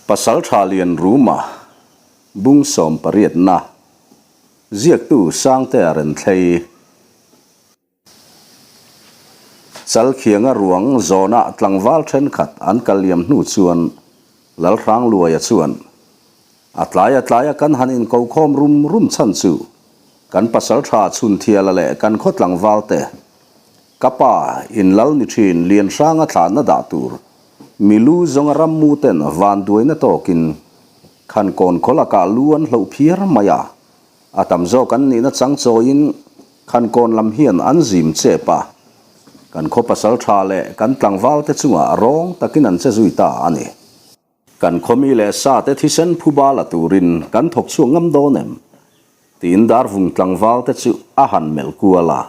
Pasaltha Lianruma bung sawmpariatna ziaktu Sangtea Renthlei Chalkhianga ruang zawnah tlangval thenkhat an kal liam hnu chuan Lalhrangluaia chuan A tlai a tlaia kan han inkokhawm rum rum chhan chu kan pasaltha Chhunthiala leh kan khaw tlangval te ka pa in lal ni thin Lianhranga thlanna dah tur milu zawnga rammu ten vanduaina tawkin Khankawn khaw lakah lu an hloh phiar mai a, a tam zawk an nihna chang chawiin Khankawn lam hian an zim chep a, kan khaw pasaltha leh kan tlangval te chungah rawng takin an che zui ta a ni. Kan khawmi leh sa te thisen phuba la turin kan thawk chhuak ngam dawn em? tiin Darvung tlangval te chu a han melh kual a.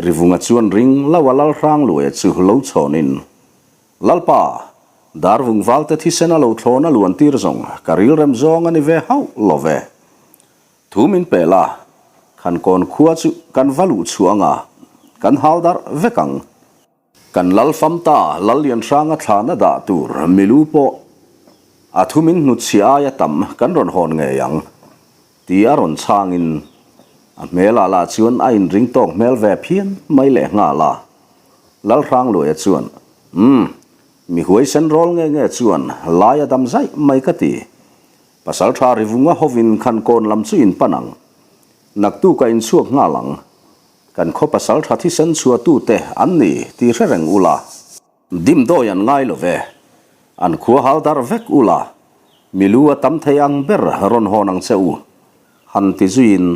Rivunga chuan ring lo a Lalhrangluaia chu lo chhawnin, Lalpa, Darvung val te thisen a lo thlawn a luan tir zawng ka rilrem zawng a ni ve hauh lo ve. Thu min pe la, Khankawn khua chu kan va luh chhuah anga kan hal darh vek ang. Kan lal fam ta, Lallianhranga thlana dah tur milu pawh a thu min hnutchhiah aia tam kan rawn hawn ngei ang, ti a rawn chhangin a hmelah lah chuan a inring tawk hmel ve phian mai leh nghal a. Lalhrangluaia chuan, Umm, mi huaisen rawl nge nge chuan lai a dam zaih mai ka ti. Pasaltha Rivunga hovin Khankawn lam chu in pan ang. Naktukah in chhuak nghal ang. Kan khaw pasal tha thisen chhuahtute an ni tih hre reng ula. Dimdawi an ngai lo ve. An khua hal darh vek ula, milu a tam thei ang ber rawn hawn ang che u. Han ti zuiin,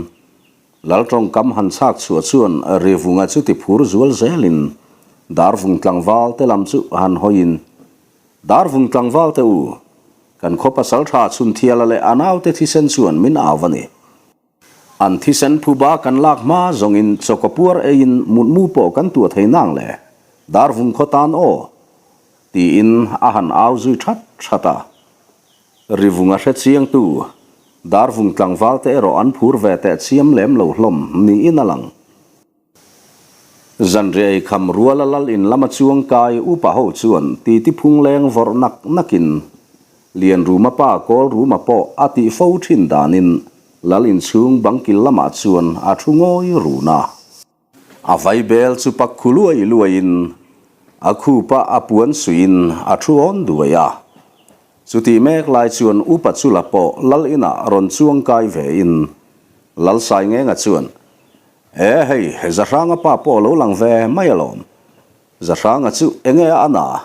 Lal tawngkam han chhak chhuah chuan Rivunga chu ti phur zual zelin Darvung tlangval te lam chu han hawiin, Darvung tlangval te u, kan khaw pasal tha Chhunthiala leh a naute thisen chuan min au a ni. An thisen phuba kan lak hma zawngin chawkaw puar eiin mutmu pawh kan tuah thei nang le, Darvung khaw tan aw! tiin a han au zui that that a. Rivunga hre chiangtu Darvung tlangval te erawh an phur ve teh chiam lem lo hlawm niin a lang. Zanriai kham ruala lal in lama chuang kai upa ho chuan titi phung leng vawrh nak nakin Lianruma pa Kawlruma pawh a tih fo thin danin lal in chhung bangkil lamah chuan a thu ngawi run a. A vaibel chu pak khu luai luaiin a khupa a puan suiin a thu awn duai a. Chutih mek lai chuan upa chula pawh lal inah rawn chuang kai vein Lal Saingenga chuan E hei, Zahranga pa pawh lo lang ve mai alawm. Zahranga chu enge a an a?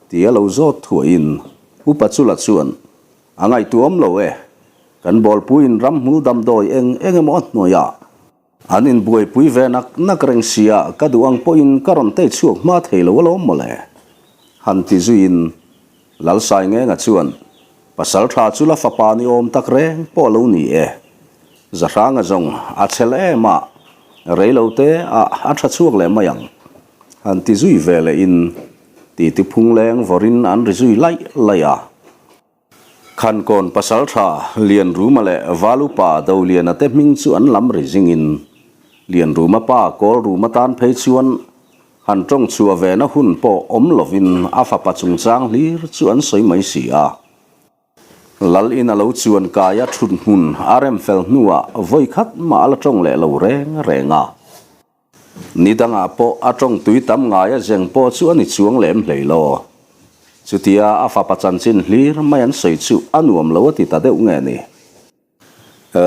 ti a lo zawt thuaiin Upa Chula chuan, A ngaihtuam lo e, kan bawlpuiin ramhmul damdawi eng eng emaw a hnuai a, an inbuaipui ve nak nak reng sia ka duh ang pawhin ka rawn tei chhuak hma thei lo alawm mawle. Han ti zuiin Lalsaingenga chuan, Pasal tha chu la fapa ni awm tak reng pawh lo ni e. Zahranga zawng a chhel em a, rei lo te ah a tha chhuak leh mai ang. Han ti zui ve leh in titi phung leng vawrin an ri zui laih laih a. Khankawn pasal tha Lianruma leh Valupa Doliana te hming chu an lam ri zing in Lianruma pa Kawlruma tan phei chuan Han tawng chhuah ve na hun pawh awm lovin a fapa chungchang hlir chu an sawi mai si a. Lal in a lo chuan kai a thut hmun a rem fel hnuah vawi khat mah a la tawng leh lo reng reng a. Ni dangah pawh a tawng tui tam ngai a zeng pawh chu a ni chuang lem hlei lo. Chutia a fapa chanchin hlir mai an sawi chu a nuam lo a ti ta deuh nge ni.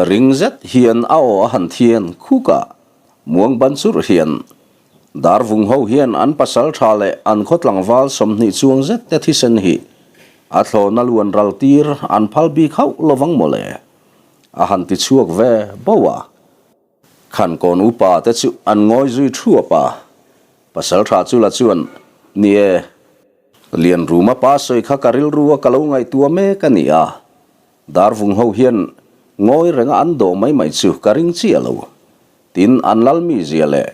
Ring zet hian a aw a han thian khuk a, muang ban churh hian Darvung ho hian an pasal tha leh an khaw tlangval 20 chuang zet te thisen hi a thlawna luan ral tir an phal bik hauh lovang mawle a han ti chhuak ve bo a. Khankawn upa te chu an ngawi zui thuap a, pasal tha chu la chuan, Ni e, Lianruma pa sawi kha ka rilru a ka lo ngaihtuah mek a ni a, Darvung ho hian ngawi renga an dawh mai mai chu ka ring chiah lo. Tin, an lal mizia leh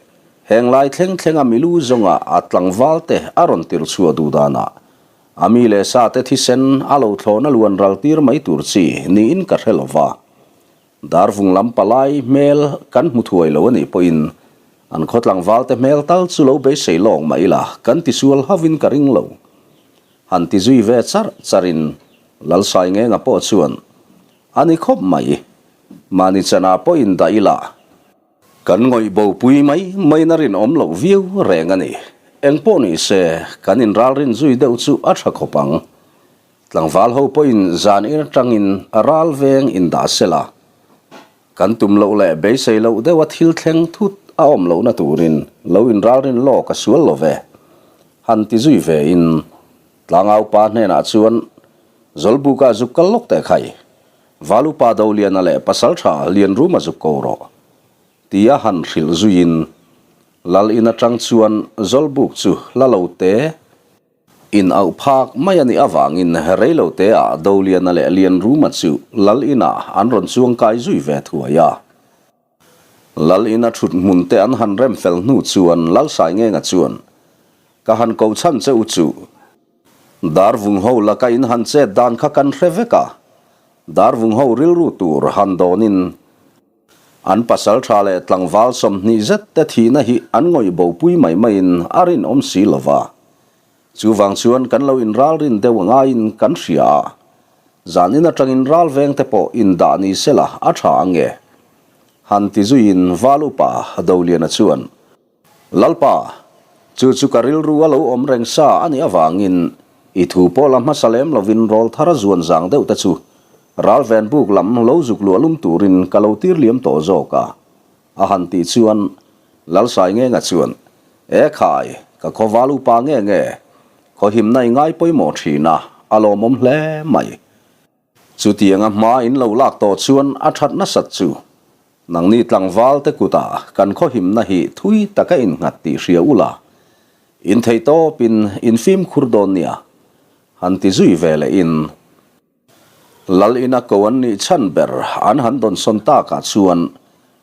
heng lai thleng thlenga milu zawnga a tlangval te a rawn tirh chhuah duh danah a mi leh sa te thisen a lo thlawn a luan ral tir mai tur chi niin ka hre lo va. Darvung lam palai hmel kan hmu thuai lo a nih pawhin an khaw tlangval te hmel tal chu lo beisei lawk mah ila kan tisual hauhin ka ring lo. Han ti zui ve char charin. Lalsaingenga pawh chuan, A ni khawp mai, mahni chanah pawh indah ila, kan ngawih bopui mai maiin a rinawm loh viau reng a ni. Eng pawh ni se, kan inralrin zui deuh chu a tha khawp ang. Tlangval ho pawhin zan ir atangin ral veng indah sela, kan tum loh leh beisei loh deuha thil thleng thut a awm lohna turin lo inralrin lawk a sual lo ve, han ti zui vein Tlangau pa hnenah chuan Zawlbuka zuk kal lawk teh khai, Valupa Doliana leh Pasaltha Lianruma zuk ko rawh, tia han hrilh zuiin Lal in atang chuan Zawlbuk chu hla lo te in auh phak mai a nih avangin rei lo teah Doliana leh Lianruma chu Lal inah an rawn chuang kai zui ve thuai a. Lal ina thut hmun te an han rem fel hnu chuan Lal Saingenga chuan, Ka han ko chhan che u chu. Darvung ho laka in han chet dan kha kan hre vek a, Darvung ho rilru tur han dawnin an pasal tha leh tlangval 20 zet te thihna hi an ngawih bopui mai maiin a rinawm si lo va. Chuvang chuan kan lo inralrin deuh angaiin kan hria a, zanin atangin ral veng te pawh indah ni sela a tha ang e. Han ti zuiin Val upa Doliana chuan, Lalpa, chu chu ka rilru a lo awm reng sa a nih avangin i thu pawh la hmasa lem lovin rawl thar a zuan zang deuh te chu ral ven buk lam lo zuk luah lum turin ka lo tir liam tawh zawk a. A han tih chuan Lalsaingenga chuan, E khai, ka khawval upa nge nge, khawhimna i ngai pawimawh thin a, a lawmawm hle mai. Chutianga hma in lo lak tawh chuan a that nasat chu nangni tlangval te kutah kan khawhimna hi thui taka innghat tih hria ula, in thei tawpin in fimkhur dawn nia, han ti zui ve leh in. Lal ina ko an nih chhan ber an han dawnsawn takah chuan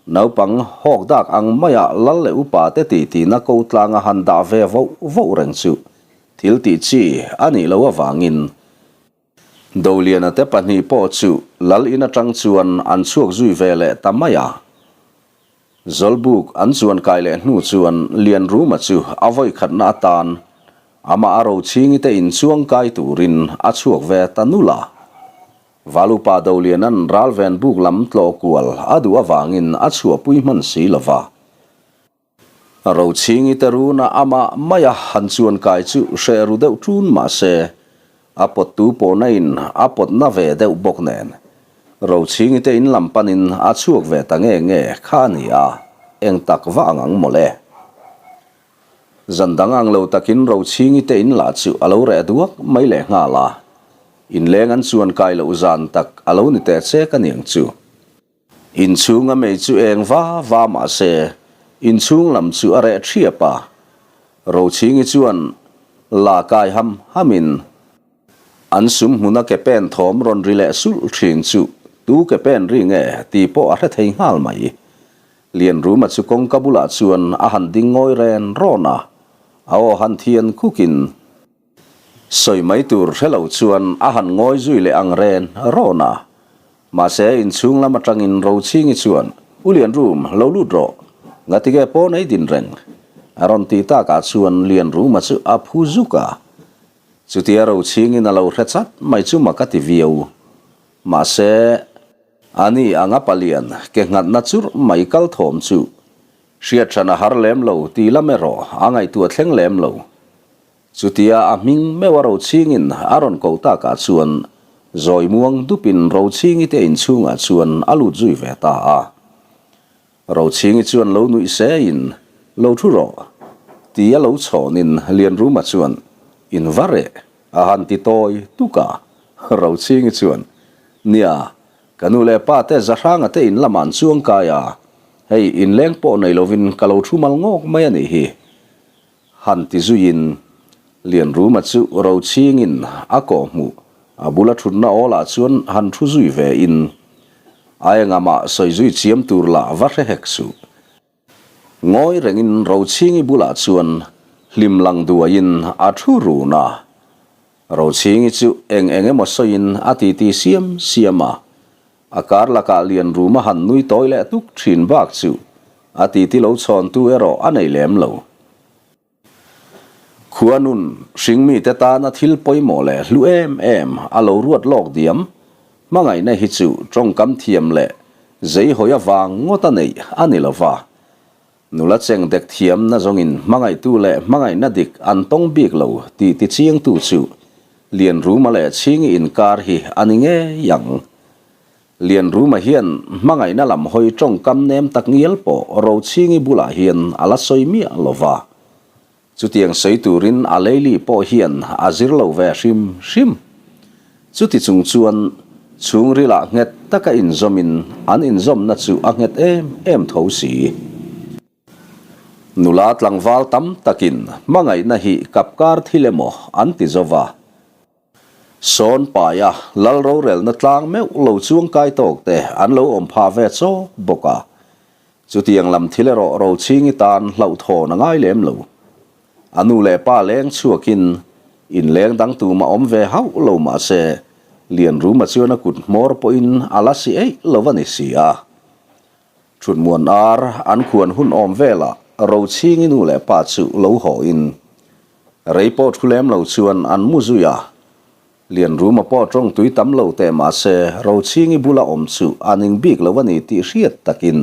naupang hawk dak ang maia lal leh upa te tihtina ko tlanga han dah ve voh voh reng chu thil tih chi a nih loh avangin Doliana te pahnih pawh chu lal in atang chuan an chhuak zui ve leh ta mai a. Zawlbuk an chuan kai leh hnu chuan Lianruma chu a vawikhatna atan amah a rochhingi te in chuang kai turin a chhuak ve ta nul a. Valupa Doliana'n ralven buk lam tlawh kual a duh avangin a chhuahpui hman si lo va. Rochhingi te runa amah maia han chuan kai chu hreh ru deuh ṭun mah se, A pawttu pawhna in a pawtna ve deuh bawk nen Rochhingi te in lam panin a chhuak ve ta nge nge kha a ni a, eng tak va ang ang mawle. Zan dang ang lo takin Rochhingi te in lah chu a lo reh duak mai leh nghal a, inleng an chuan kai loh zan tak a lo ni teh chek a niang chu. Inchhung a mei chu eng va va mah se, inchhung lam chu a reh thiap a. Rochhingi chuan la kai ham hamin an sum hmuna ke pen thawm rawn ri leh sulh thin chu tu ke pen ri nge tih pawh a hre thei nghal mai. Lianruma chu kawngka bulah chuan a han ding ngawi ren rawn a, a aw han thian kukin sawi mai tur hre lo chuan a han ngawi zui leh ang ren rawn a. Mahse, inchhung lam atangin Rochhingi chuan, U Lianrum, lo lut rawh. Ngatige pawn ei din reng? A rawn tih takah chuan Lianruma chu a phu zuk a. Chutia Rochhingin a lo hre chat mai chu mak a ti viau. Mahse, ani anga palian ke nghatna churh mai kal thawm chu hriat hran a har lem lo ti lam erawh a ngaihtuah thleng lem lo. Chutia a hming meuh a Rochhingin a rawn koh takah chuan zawi muang dupin Rochhingi te inchhungah chuan a lut zui ve ta a. Rochhingi chuan lo nuih sein, Lo thu rawh, ti a lo chhawnin Lianruma chuan, In va reh, a han ti tawi tuk a. Rochhingi chuan, Nia, ka nu leh pa te Zahranga te in lamah an chuang kai a, hei inleng pawh nei lovin ka lo thu mal ngawk mai a nih hi. Han ti zuiin Lianruma chu Rochhingin a kawh hmuh a bula thutna awlah chuan han thu zui ve in a engamah sawi zui chiam tur lah va hre hek suh. Ngawi rengin Rochhingi bulah chuan hlim lang duaiin a thu run a. Rochhingi chu eng eng emaw sawiin a titi siam siam a, A kar lakah Lianruma han nui tawi leh tuk thin bak chu a titi lo chhawntu erawh a nei lem lo. Khuanun hringmite tana thil pawimawh leh hlu em em a lo ruat lawk diam. Hmangaihna hi chu tawngkam thiam leh zeihawi avang ngawt a neih a ni lo va. Nula cheng dek thiamna zawngin hmangaihtu leh hmangaihna dik an tawng bik lo tih tichiangtu chu Lianruma leh Chhingi inkar hi a ni ngei ang. Lianruma hian hmangaihna lam hawi tawngkam nem tak ngial pawh Rochhingi bulah hian a la sawi miah lo va. Chutiang sawi turin a leili pawh hian a zir lo ve hrim hrim. Chuti chung chuan chhungrilah nghet taka inzawmin an inzawmna chu a nghet em em tho si. Nula tlangval tam takin hmangaihna hi kapkar thil emaw an ti zo va. Sawn paia lal rorelna tlang meuh lo chuang kai tawk te an lo awm phah ve chawk bawk a. Chutiang lam thil erawh Rochhingi tan hlauhthawn a ngai lem lo. A nu leh pa leng chhuakin inleng dang tumah awm ve hauh lo mah se Lianruma chuan a kut hmawr pawhin a la si eih lo a ni si a. Thutmuan ar an khuan hun awm velah Rochhingi nu leh pa chu lo hawhin Rei pawh thu lem lo chuan an mu zui a, Lianruma pawh tawng tui tam lo teh mah se Rochhingi bula awm chu a ning bik lo a ni tih hriat takin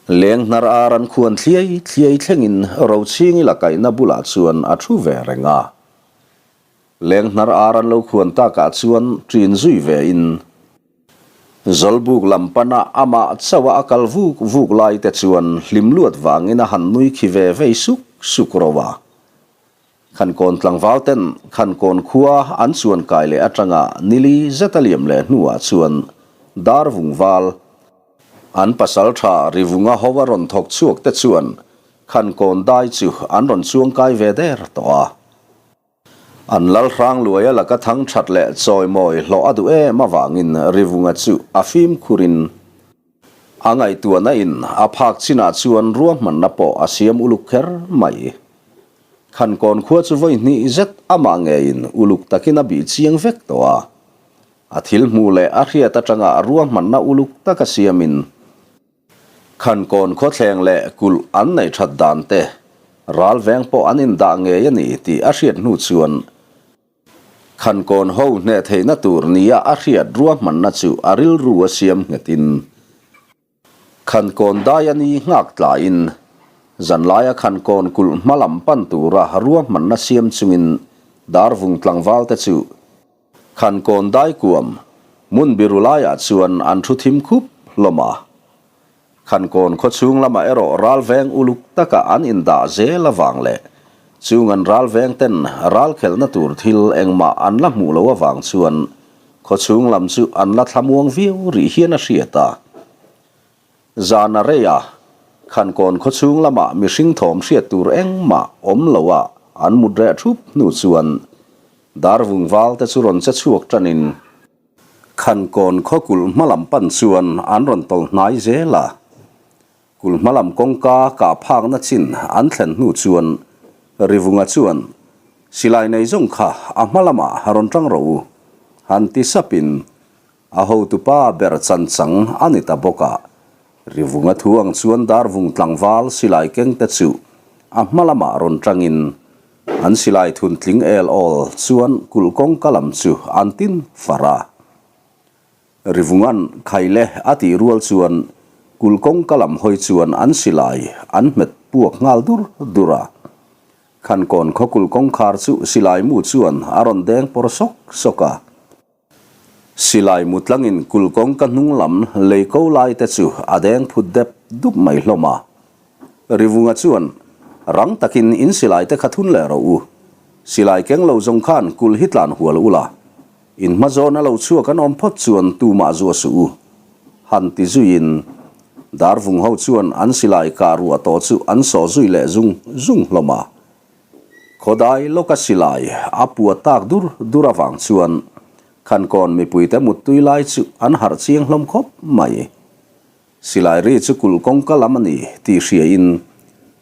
leng hnar ar an khuan thliai thliai thlengin Rochhingi la kaihna bulah chuan a thu ve reng a. Leng hnar ar an lo khuan takah chuan ṭin zui ve in Zawlbuk lam pana amah chauha a kal vuk vuk lai te chuan hlim luat vangin a han nui khi ve vei suk suk ro a. Khankawn tlangval ten Khankawn khua an chuan kai leh atanga nili zet a liam leh hnuah chuan dar vung val an pasal tha rivunga ho a rawn thawk chhuak te chuan Khankawn dai chu an rawn chuang kai ve der tawh a. An lal hrang luaia laka thang that leh chawimawi hlawh a duh em avangin Rivunga chu a fimkhurin a ngaihtuahna in a phak chinah chuan ruahmanna pawh a siam uluk kher mai. Khankawn khua chu vawi hnih zet amah ngeiin uluk takin a bih chiang vek tawh a. A thil hmuh leh a hriat atanga ruahmanna uluk taka siamin Khankawn khawthleng leh kulh an neih that dan te, ral veng pawh an indah ngei a ni tih a hriat hnu chuan Khankawn ho hneh theihna tur nia a hriat ruahmanna chu a rilru a siam nghetin Khankawn dai a ni nghak tlaiin zanlaia Khankawn kulh hma lam pan tura ruahmanna siam chungin Darvung tlangval te chu Khankawn daikuam hmun biru laiah chuan an thu thim khup hlawm a. Khankawn khawchhung lamah erawh ral veng uluk taka an indah zel avang leh chung an ral veng ten ral khelhna tur thil engmah an la hmuh loh avang chuan khawchhung lam chu an la thlamuang viau rih hian a hriat a. Zan a rei a, Khankawn khawchhung lamah mihring thawm hriat tur engmah awm lo a an mut reh thup hnu chuan Darvung val te chu rawn che chhuak tanin Khankawn khaw kulh hma lam pan chuan an rawn tawlh hnai zel a. Kulh hma lam kawngka kah phakna chin an thlen hnu chuan Rivunga chuan Silai nei zawng kha a hma lamah rawn tang rawh u han ti sapin A hotupa ber chanchang a ni ta bawk a, Rivunga thu ang chuan Darvung tlangval silai kengte chu a hma lamah rawn tangin an silai thun tling el awl chuan kulh kawngka lam chu an tin far a. Rivunga'n Khaile a tih rual chuan kulh kawngka lam hawi chuan an silai an hmet puak nghal dur dur a. Khankawn khaw kulh kawngkhar chu silai mu chuan a rawn deng pawr sawk sawk a. Silai mutlangin kulh kawngka hnung lam lei ko lai te chu a deng phut dep dup mai hlawm a. Rivunga chuan, Rang takin in silai te kha thun leh rawh u. Silai keng lo zawng khan kulh hi tlan hual ula. In hma zawn a lo chhuak an awm phawt chuan tumah zuah suh u. Han ti zuiin Darvung ho chuan an silai kah ruah tawh chu an sawh zui leh zung zung hlawm a. Khawdai lawka silai a pua tak dur dur avang chuan Khankawn mipuite muttui lai chu an harh chiang hlawm khawp mai. Silai ri chu kulh kawngka lam a ni tih hriain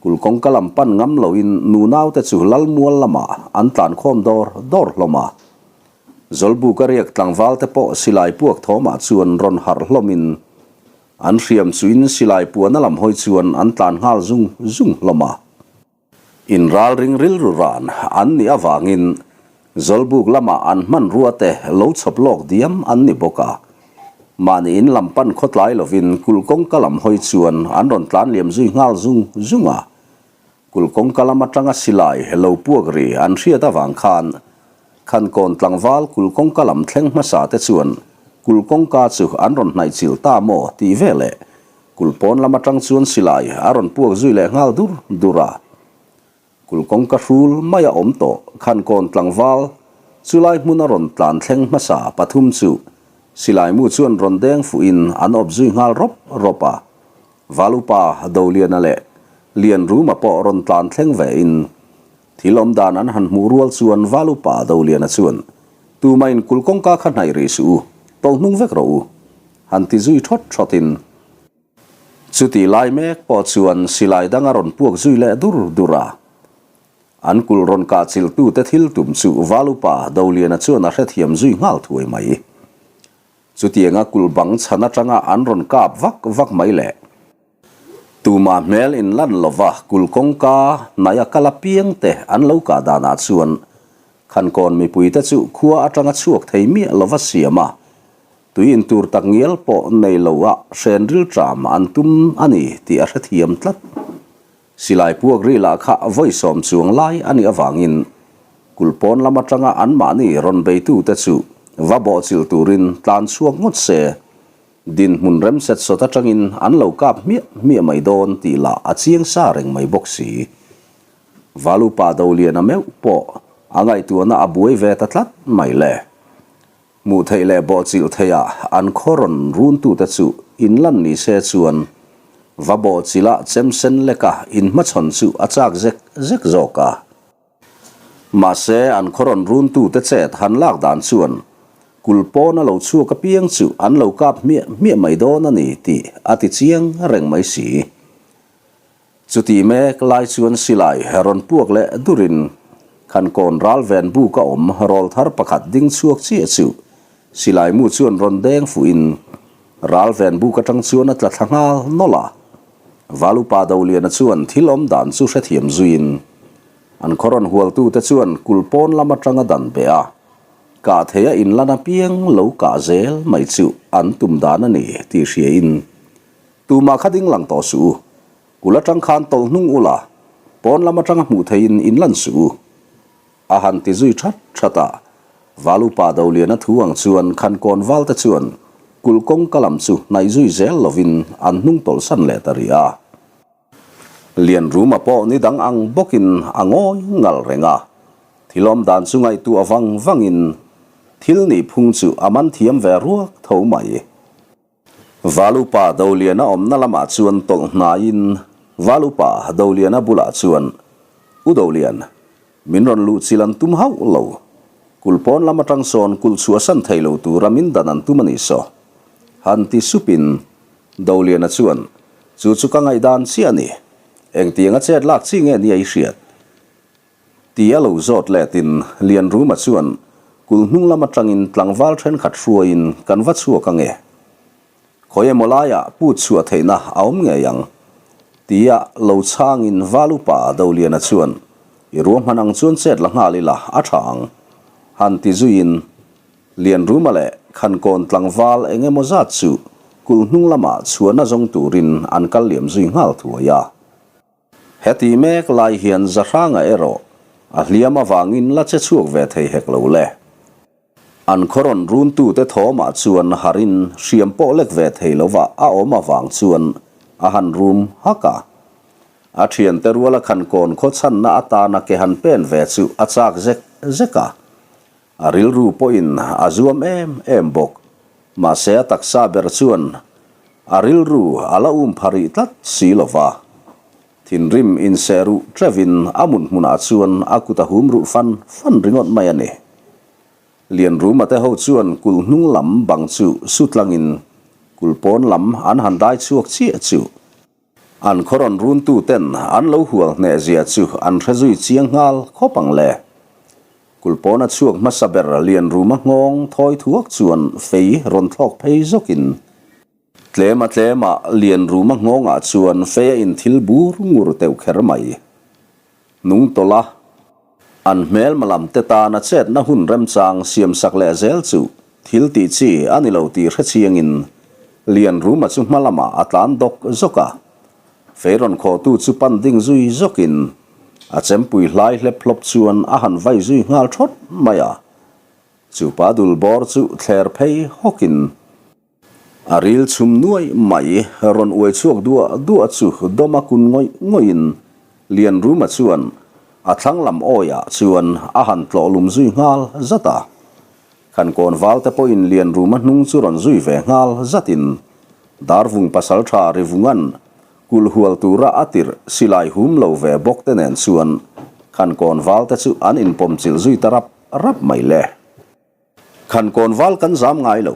kulh kawngka lam pan ngam loin nunaute chu Lalmual lamah an tlan khawm dawr dawr hlawm a. Zawlbuka riak tlangvalte pawh silai puak thawmah chuan rawn harh hlawmin an hriam chuin silai puana lam hawi chuan an tlan nghal zung zung hlawm a. Inralring rilru ran an nih avangin Zawlbuk lama an hmanrua te lo chhawp lawk diam an ni bawk a. Mahni in lam pan khawtlai lovin kulh kawngka lam hawi chuan an rawn tlan liam zui nghal zung zung a. Kulh kawngka lam atanga silai lo puak ri an hriat avang khan Khankawn tlangval kulh kawngka lam thleng hmasa te chuan kulh kawngka chu an rawn hnaih chilh ta maw tih veleh kulh pawn lam atang chuan silai a rawn puak zui leh nghal dur dur a. Kulh kawngka hrul mai a awm tawh Khankawn tlangval chulai hmun a rawn tlan thleng hmasa pathum chu silaimu chuan rawn deng fuhin an awp zui nghal rawp rawp a. Valupa Doliana leh Lianruma pawh rawn tlan thleng ve in thil awm dan an han hmuh rual chuan Valupa Doliana chuan Tumain kulh kawngka kha hnaih rih suh u, tawlh hnung vek rawh u han ti zui thawt thawt in Chutih lai mek pawh chuan silai dang a rawn puak zui leh dur dur a. An kulh rawn kah chilhtute thil tum chu Valupa Doliana chuan a hrethiam zui nghal thuai mai. Chutianga kulh bang chhan atanga an rawn kap vak vak mai le. Tumah hmel in lan lova kulh kawngka hnaih a kal apiang te an lo kah danah chuan Khankawn mipuite chu khua atanga chhuak thei miah lova siam a, Tui in tur tak ngial pawh nei lo a hren rilṭam an tum a ni tih a hrethiam tlat. Silai puak ri lah kha vawi sawm chuang lai a nih avangin kulh pawn lam atanga anmahni rawn beitute chu va bawhchilh turin tlan chhuak ngawt se, dinhmun remset sawt atangin an lo kap hmiah hmiah mai dawn tih lah a chiang sa reng mai bawk si. Valupa Doliana meuh pawh a ngaihtuahna a buai ve ta tlat mai le. Hmuh theih leh bawhchilh theihah an khaw rawn runtute chu inlan ni se chuan va bawhchilh a chemsen leka inhmachhawn chu a chak zek zek zawk a. Mahse, an khaw rawn runtute chet han lak dan chuan kulh pawna lo chhuak apiang chu an lo kap hmiah hmiah mai dawn a ni tih a ti chiang reng mai si. Chutih mek lai chuan silai rawn puak leh durin Khankawn ral ven buk a awm rawl thar pakhat ding chhuak chiah chu silai mu chuan rawn deng fuhin ral ven buk atang chuan a tla thla nghal nawlh a. Valupa Doliana chuan thil awm dan chu hrethiam zuiin an khaw rawn hualtute chuan kulh pawn lam atanga dan beh a, kah theia inlan apiang lo kah zel mai chu an tum dan a ni tih hriain Tumah kha ding lang tawh suh u. Kul atang khan tawlh hnung ula, pawn lam atanga hmuh theihin in lan suh u. A han ti zui that that a. Valupa Doliana thu ang chuan Khankawn valte chuan kulh kawngka lam chu hnaih zui zel lovin an hnung tawlhsan leh ta rih a. Lianruma pawh ni dang ang bawkin a ngawi ngal reng a. Thil awm dan chu ngaihtuah vang vangin thil nih phung chu a man thiam ve ruak tho mai. Valupa Doliana awmna lamah chuan tawlh hnaiin Valupa Doliana bulah chuan, U Dolian, min rawn luh chil an tum hauh lo. Kulh pawn lam atang sawn kulh chhuahsan thei lo tura min dan an tum a ni saw. Han ti supin Doliana chuan, Chu chu ka ngaihdan chiah a ni. Engtianga chet lak chi nge nia i hriat? Ti a lo zawt letin Lianruma chuan kulh hnung lam atangin tlangval thenkhat hruaiin kan va chhuak ange. Khawi emaw laiah put chhuah theihna a awm ngei ang. Tia lo chhangin Val upa Doliana chuan i ruahman ang chuan chet la nghal ila a tha ang. Han ti zuiin Lianruma leh Khankawn tlangval eng emaw zat chu kulh hnung lamah chhuahna zawng turin an kal liam zui nghal thuai a. Heti mek lai hian Zahranga erawh a hliam avangin la che chhuak ve thei hek lo le. An khaw rawn runtute thawmah chuan harin hriam pawh lek ve thei lova a awm avang chuan a han rum hak a. A thiante ruala Khankawn khaw chhanna atana ke han pen ve chu a chak zek zek a. A rilru pawhin a zuam em em bawk. Mahse a taksa ber chuan a rilru a la um pha rih tlat si lo va. Thinrim inseh ruh ṭevin a mut hmunah chuan a kut a hum ruh fan fan ringawt mai a ni. Lianruma te ho chuan kulh hnung lam bang chu su tlangin kulh pawn lam an han dai chhuak chiah chu. An khaw rawn runtu ten an lo hual hneh zia chu an hre zui chiang nghal khawp ang le. Kulhpawna chhuak hmasa ber Lianruma nghawng thawi thuak chuan fei rawn thlawk phei zawkin tlema tlema Lianruma nghawngah chuan fei a inthil bur ngur teuh kher mai. Hnung tawlh a, an hmelma lam te tana chetna hun remchang siamsak leh zel chu thil tih chi a ni lo tih hrechiangin Lianruma chu hma lamah a tlan dawk zawk a. Fei rawn khawhtu chu pan ding zui zawkin a chempui hlai hlep hlawp chuan a han vai zui nghal thawt mai a. Chupa dul bawr chu thler phei hawkin. A ril chhum nuai mai rawn uai chhuak duah duah chu dawma kun ngawih ngawihin Lianruma chuan a thlang lam awiah chuan a han tlawh lum zui nghal zat a. Khankawn valte pawhin Lianruma hnung chu rawn zui ve nghal zatin Darvung pasaltha Rivungan kulh hual tura a tirh silai hum lo ve bawk te nen chuan Khankawn valte chu an inpawmchilh zui ta rap rap mai le. Khankawn val kan zam ngai lo.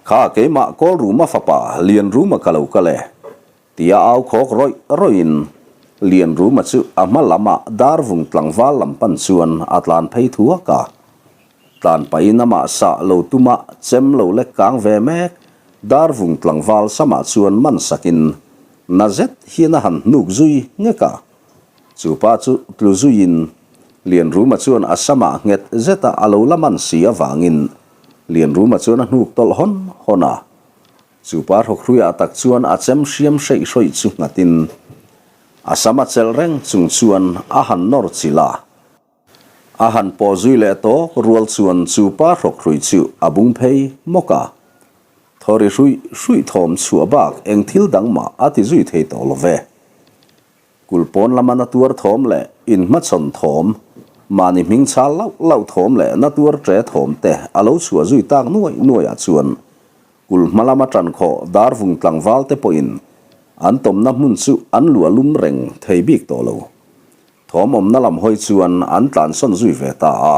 Kha keimah Kawlruma fapa Lianruma ka lo kal e. Tia au khawk rawih rawih in Lianruma chu a hma lam ah Darvung tlangval lam pan chuan a tlan phei thuak a. Tlan pahin amah sah lo tuma chem lo lek kang ve mek Darvung tlangval samah chuan man sak in na zet hian a han hnuk zui nghek a. Chu pa chu tlu zuiin Lianruma chuan a samah nghet zeta a lo la man si avangin Lianruma chuan a hnuk tawlh hawn hawn a. Chu pa hrawkhruiah tak chuan a chem hriam hreih hrawih chu nghatin a sam a chelh reng chung chuan a han nawr chilh a. A han pawh zui leh tawk rual chuan chu pa hrawkhrui chu a bung phei mawk a. Thawri hruih hruih thawm chhuah bak eng thil dang mah a ti zui thei tawh lo ve. Kulh pawn lama na tuar thawm leh inhmachhawn thawm, mahni hming chhal lauh lauh thawm leh na tuar ṭe thawm te a lo chhuah zui tak nuai nuaiah chuan kulh hma lama ṭan khawh darvung tlangval te pawhin an tawmna hmun chu an luah lum reng thei bik tawh lo. Thawm awmna lam hawi chuan an tlansawn zui ve ta a.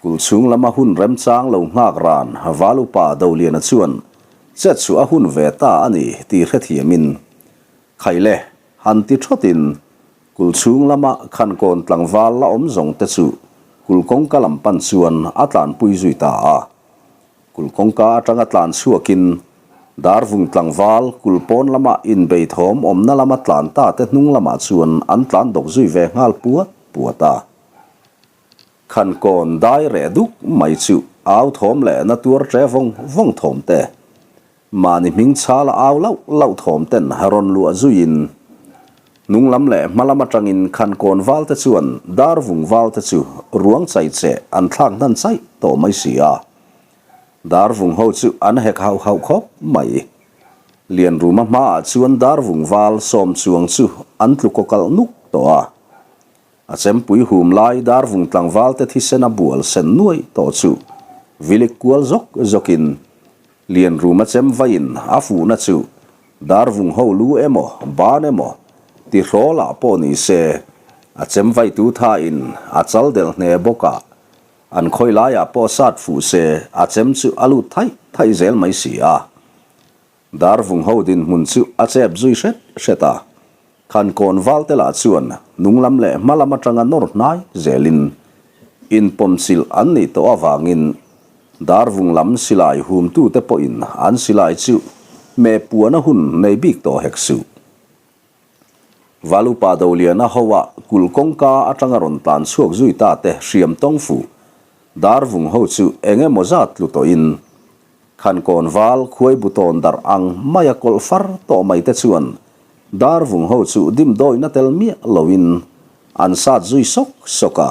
Kulh chhung lama hun remchang lo nghak ran Val upa Doliana chuan chet chhuah a hun ve ta a ni tih hrethiamin Khaile, han ti thawtin kulh chhung lama Khankawn tlangval la awm zawng te chu kulh kawngka lam pan chuan a tlanpui zui ta a. Kulh kawngka atanga tlan chhuakin Darvung tlangval kulh pawn lama inbei thawm awmna lama tlan ta te hnung lamah chuan an tlan dawk zui ve nghal puat puat a. Khankawn dai reh duk mai chu au thawm leh na tuar ṭe vawng vawng thawm te Mahni hming chhala au lauh lauh thawm ten rawn luah zuiin hnung lam leh hma lam atangin Khankawn valte chuan Darvung valte chu ruang chai che an thlak hnan chaih tawh mai si a. Darvung ho chu an hek hauh hauh khawp mai. Lianruma hmaah chuan Darvung val sawm chuang chu an tlu kawkalh nuk tawh a. A chempui hum lai Darvung tlangvalte thisen a bual sen nuai tawh chu vilik kual zawk zawkin Lianruma chem vaiin a fuhna chu Darvung ho lu emaw ban emaw ti hrawlah pawh ni se a chem vaitu thain a chal delh hne bawk a, an khawi laiah pawh sat fuh se a chem chu a lut thaih thaih zel mai si a. Darvung ho dinhmun chu a chep zui hret hret a, Khankawn valte lah chuan hnung lam leh hma lam atanga nawr hnai zelin inpawmchilh an nih tawh avangin Darvung lam silai humtute pawhin an silai chu hmeh puana hun nei bik tawh hek suh. Valupa Doliana hoa kulh kawngka atanga rawn tlan chhuak zui ta te hriam tawng fuh Darvung ho chu eng emaw zat tlu tawhin Khankawn val khuai bu tawn darh ang maia kawlh far tawh mai te chuan Darvung ho chu dimdawina tel miah loin an sat zui sawk sawk a.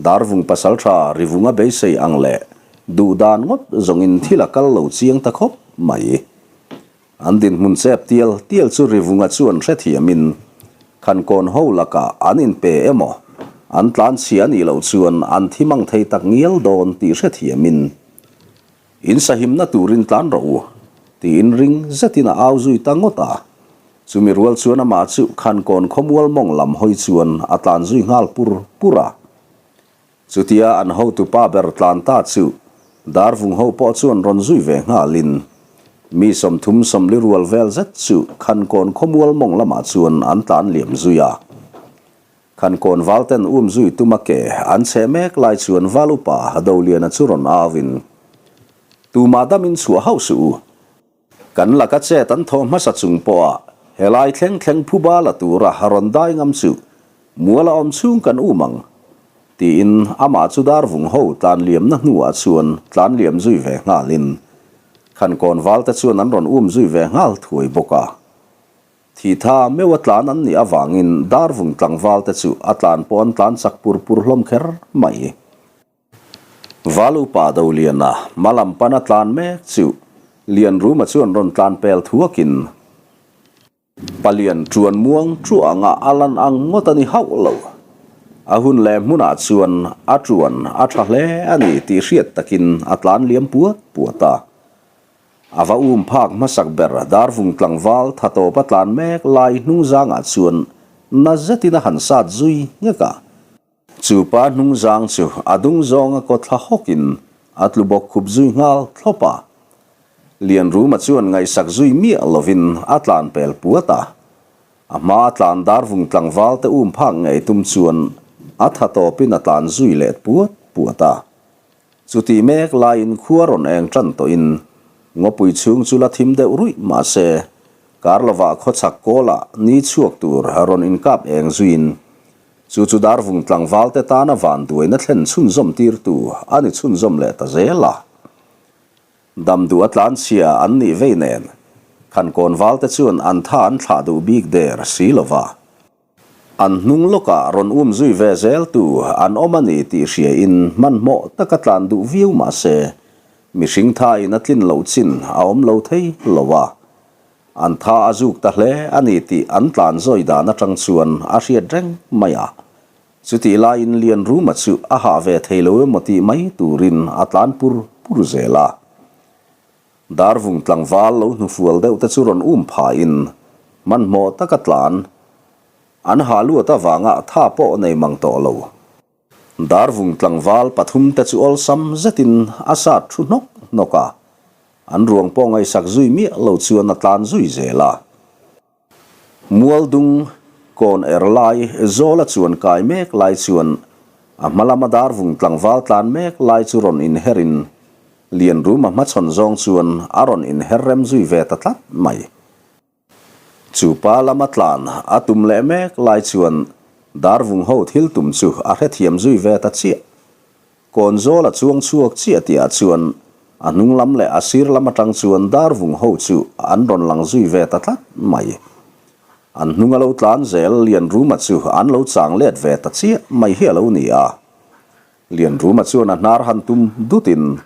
Darvung pasaltha Rivunga beisei ang leh duh dan ngawt zawngin thil a kal lo chiang ta khawp mai. An dinhmun chep tial tial chu Rivunga chuan hrethiamin Khankawn ho lakah an inpe emaw an tlanchhia anih loh chuan an thi mang thei tak ngial dawn tih hrethiamin In sahimna turin tlan rawh u, tiin ring zetin a au zui ta ngawt a. Chumi rual chuan amah chu Khankawn khawmual mawng lam hawi chuan a tlan zui nghal pur pur a. Chutia an hotupa ber tlan ta chu Darvung ho pawh chuan rawn zui ve nghalin mi 30 40 rual vel zet chu Khankawn khawmual mawng lamah chuan an tlan liam zui a. Khankawn valten um zui tuma ke an chhe mek lai chuan val upa Doliana chu rawn au in, Tumah damin chhuah hauh suh u. Kan laka chet an thawh hmasa chung pawha helai thleng thleng phuba la tura rawn dai ngam chu. Mual a awm chhung kan um ang, tiin amah chu Darvung ho tlan liamna hnuah chuan tlan liam zui ve nghalin Khankawn valte chuan an rawn um zui ve nghal thuai bawk a. Thitha meuha tlan an nih avangin Darvung tlangvalte chu a tlan pawh an tlan chak pur pur hlawm kher mai. Val upa Doliana hma lam pana tlan mek chu Lianruma chuan rawn tlan pel thuakin Palian ṭuan muang ṭuah anga a lan ang ngawt a ni hauh lo. A hun leh hmunah chuan a ṭuan a ṭha hle a ni tih hriat takin a tlan liam puat puat a. A va um phak hmasak ber Darvung tlangval tha tawp a tlan mek lai hnungzangah chuan na zetin a han sat zui nghek a. Chu pa hnungzang chu a dung zawnga kaw thla hawkin a tlu bawk khup zui nghal thlawp a. Lianruma chuan ngaihsak zui miah lovin a tlan pel puat a. A hma a tlan darvung tlangval te um phak ngei tum chuan a tha tawpin a tlan zui let puat puat a. Chutih mek laiin khua rawn eng tan tawhin ngawpui chhung chu la thim deuh ruih mahse kar lovah khawchhak kawlah ni chhuak tur rawn inkap eng zuiin Chu chu Darvung tlangvalte tana vanduaina thlen chhunzawm tirtu a ni chhunzawm leh ta zel a. Damduh a tlanchhia an nih vei nen, Khankawn valte chuan an tha an thlah duh bik der si lo va. An hnung lawkah rawn um zui ve zeltu an awm a ni tih hriain hmanhmawh taka tlan duh viau mah se, mihring thain a tlin loh chin a awm lo thei lo a. An tha a zuk ta hle a ni tih an tlan zawi dan atang chuan a hriat reng mai a. Chutih laiin Lianruma chu a hah ve thei lo emaw tih mai turin a tlan pur pur zel a. Darvung tlangval lo hnufual deuh te chu rawn um phahin hmanhmawh taka tlan an hah luat avanga tha pawh nei mang tawh lo. Darvung tlangval pathumte chu awlsam zetin a sat thu hnawk hnawk a, an ruang pawh ngaihsak zui miah lo chuan a tlan zui zel a. Mualdung kawn er lai Zawla chuan kai mek lai chuan a hma lama Darvung tlangval tlan mek lai chu rawn inherin Lianruma hmachhawn zawng chuan a rawn inher rem zui ve ta tlat mai. Chu pa lama tlan a tum leh mek lai chuan Darvung ho thil tum chu a hrethiam zui ve ta chiah. Kawnzawl a chuang chhuak chiah tihah chuan a hnung lam leh a sir lam atang chuan Darvung ho chu an rawn lang zui ve ta tlat mai. An hnung a lo tlan zel Lianruma chu an lo chang let ve ta chiah mai hi a lo ni a. Lianruma chuan a hnar han tum dutin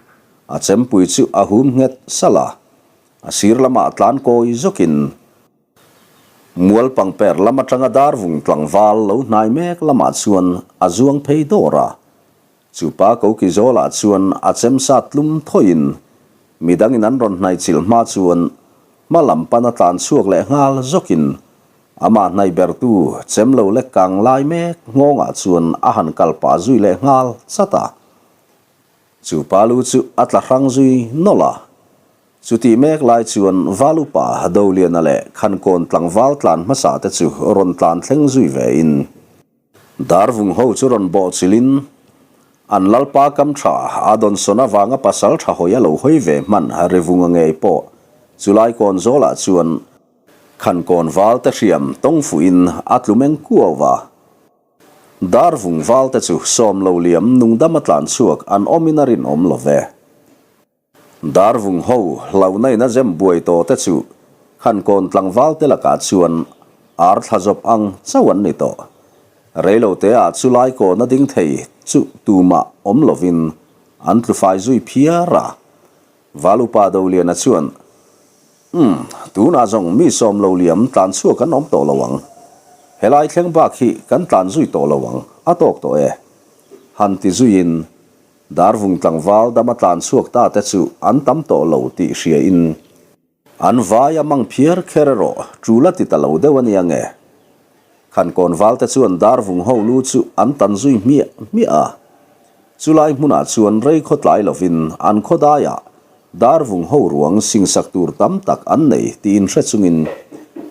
a chempui chu a hum nghet salh a. A sir lamah tlan kawi zawkin mual pangper lam atanga darvung tlangval lo hnai mek lamah chuan a zuang phei dawr a. Chupa koki zawlah chuan a chem sat tlum thawiin midangin an rawn hnai chilh hma chuan hma lam pana tlan chhuak leh nghal zawkin amah hnai bertu chem lo lek kang lai mek nghawngah chuan a han kal pah zui leh nghal chat a. Chupa lu chu a tla hrang zui nawlh a. Chutih mek lai chuan Valupa, Doliana leh Khankawn tlangval tlan hmasa te chu rawn tlan thleng zui ve in, Darvung ho chu rawn bawh chilhin, an lalpa kam tha a dawnsawn avanga pasal tha hawi a lo hawi ve hman Rivunga ngei pawh chulai kawn zawlah chuan Khankawn val te hriam tawng fuhin a tlu meng kuau va. Darvung val te chu sawm lo liam nungdama tlan chhuak an awmin a rinawm lo ve. Darvung ho hlauhna in a zem buai tawh te chu Khankawn tlangval te lakah chuan ar thla zawp ang chauh an ni tawh. Reilo te ah chu lai kawn a ding thei chu tumah awm lovin an tlu fai zui phiar a. Valupa Doliana chuan, Umm, tunah zawng mi sawm lo liam tlan chhuak an awm tawh lo ang. Helai thleng bak hi kan tlan zui tawh lo ang, a tawk tawh e. Han ti zuiin Darvung tlangval dama tlan chhuak ta te chu an tam tawh lo tih hria in an vai a mang phiar kher erawh tul a ti ta lo deuh a nia nge. Khankawn val te chuan Darvung ho lu chu an tan zui hmiah hmiah a. Chulai hmunah chuan rei khaw tlai lovin an khaw daiah Darvung ho ruang singsak tur tam tak an nei tih inhre chungin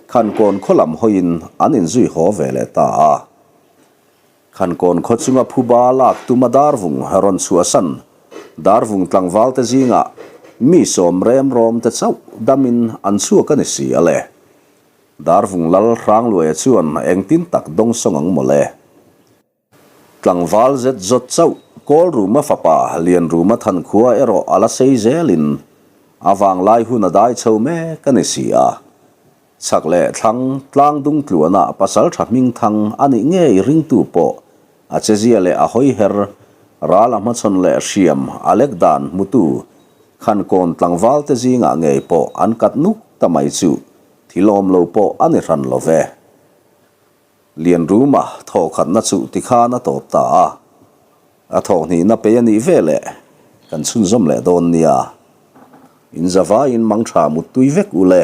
Khankawn khaw lam hawiin an inzui haw ve leh ta a. Khankawn khaw chunga phuba lak tuma Darvung rawn chhuahsan Darvung tlangvalte zingah mi sawm rem rawm te chauh damin an chhuak a ni si a le. Darvung lal Hrangluaia chuan engtin tak dawngsawng ang mawle. Tlangval zet zawt chauh Kawlruma fapa Lianruma thankhua erawh a la sei zelin a vanglai hun a dai chho mek a ni si a. Chhak leh thlang tlang dung tluana pasaltha hmingthang a nih ngei ringtu pawh a chezia leh a hawiher ral a hmachhawn leh hriam a lek dan hmutu Khankawn tlangvalte zingah ngei pawh an kat nuk ta mai chu thil awm lo pawh a ni hran lo ve. Lianruma thawhkhatna chu tikhan a tawp ta a, a thawhhnihna pei a nih veleh kan chhunzawm leh dawn nia. In zavaiin mangtha muttui vek u le.